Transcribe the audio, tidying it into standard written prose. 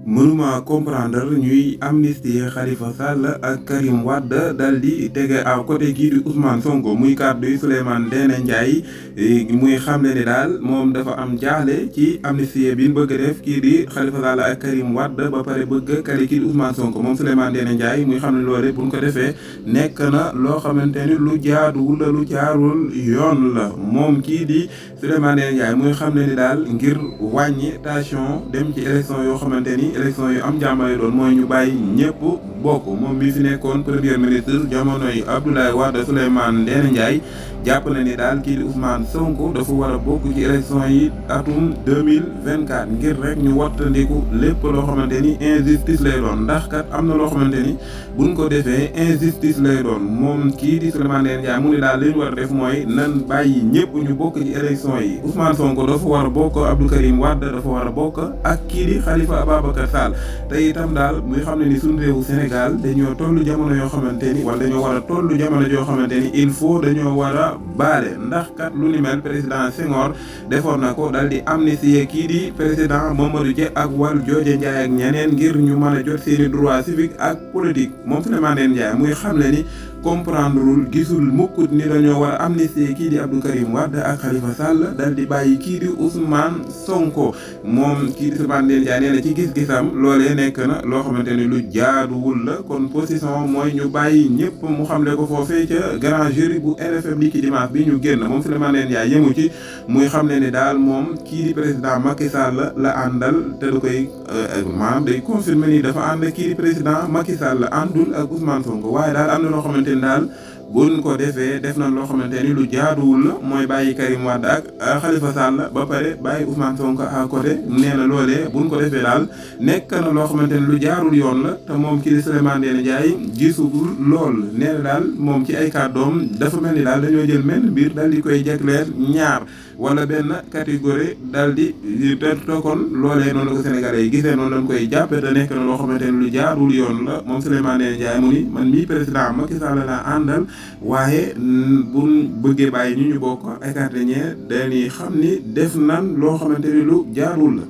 mënuma comprendre ñuy amnistier Khalifa Sall ak Karim Wade dal di tege à côté kii di Ousmane Sonko muy kàddu yi Souleymane Ndéné Ndiaye muy xamle ni daal moom dafa am jaaxle ci amnistie bi ñu bëgg a def kii di Khalifa Sall ak Karim Wade ba pare bëgg a kale kii di Ousmane Sonko moom Souleymane Ndéné Ndiaye muy xam ne loolu bu ñu ko defee nekk na loo xamante ni lu jaaduwul la lu jaarul yoon la moom kii di Souleymane Ndéné Ndiaye muy xam ne ni daal ngir wàññi tension dem ci élection yoo xamante ni élection yu am jàmm lay doon mooy ñu bàyyi ñëpp bokk moom mi fi nekkoon premier ministre jamonoy Abdoulaye Wade Souleymane Ndéné Ndiaye jàpp na ni daal kii di Ousmane Sonko dafa war a bokk ci élection yi atum 2024 ngir rek ñu wattandiku lépp loo xamante ni injustice lay doon ndax kat am na loo xamante ni buñ ko defee injustice lay doon moom kii di Souleymane Ndéné Ndiaye mu ne daal li ñu war a def mooy nan bàyyi ñëpp ñu bokk ci élection yi Ousmane Sonko dafa war a bokk Abdou Karim Wade dafa war a bokk ak kii di Khalifa Ababacar Sall te itam daal muy xam ne ni suñu réewu Sénégal dañoo toll jamono yoo xamante ni wala dañoo war a toll jamono joo xamante ni il faut dañoo war a baale ndax kat lu ni mel président Senghor defoon na ko dal di amnistier kii di président Mamadou Dia ak Valdiodio Ndiaye ak ñeneen ngir ñu mën a jot seeni droit civique ak politique moom Souleymane Ndéné Ndiaye muy xamle ni comprendreul gisul mukkut ni dañoo war a amnistier kii di Abdou Karim Wade ak Khalifa Sall dal di bàyyi kii di Ousmane Sonko moom kii di Souleymane Ndéné Ndiaye nee na ci gis-gisam loolee nekk na loo xamante ni lu jaaduwul la kon position mooy ñu bàyyi ñëpp mu xamle ko foofee ca grand jury bu RFM di ki dimanche bi ñu génn moom Souleymane Ndéné Ndiaye yemu ci muy xam ne ni daal moom kii di président Macky Sall la àndal te da koy maanaam day confirmer ni dafa ànd kii di président Macky Sall àndul ak Ousmane Sonko waaye daal am na loo xamante ni daal buñ ko defee def na loo xamante ni lu jaaduwul la mooy bàyyi Karim Wade ak Khalifa Sall ba pare bàyyi Ousmane Sonko à côté nee na loolee buñ ko defee daal nekk na loo xamante ni lu jaarul yoon la te moom kii di Souleymane Ndéné Ndiaye gisugul lool nee na daal moom ci ay kàddoom dafa mel ni daal dañoo jël menn mbir dal di koy jagleel ñaar wala benn catégorie dal di te kon loolee noonu la ko Sénégalais yi gisee noonu lañ koy jàppe te nekk na loo xamante ni lu jaarul yoon la moom Souleymane Ndéné Ndiaye mu ni man mii président Macky Sall la àndal waaye buñ bëggee bàyyi ñu bokk écarté ñee dañuy xam ni def nan loo xamante ni lu jaarul la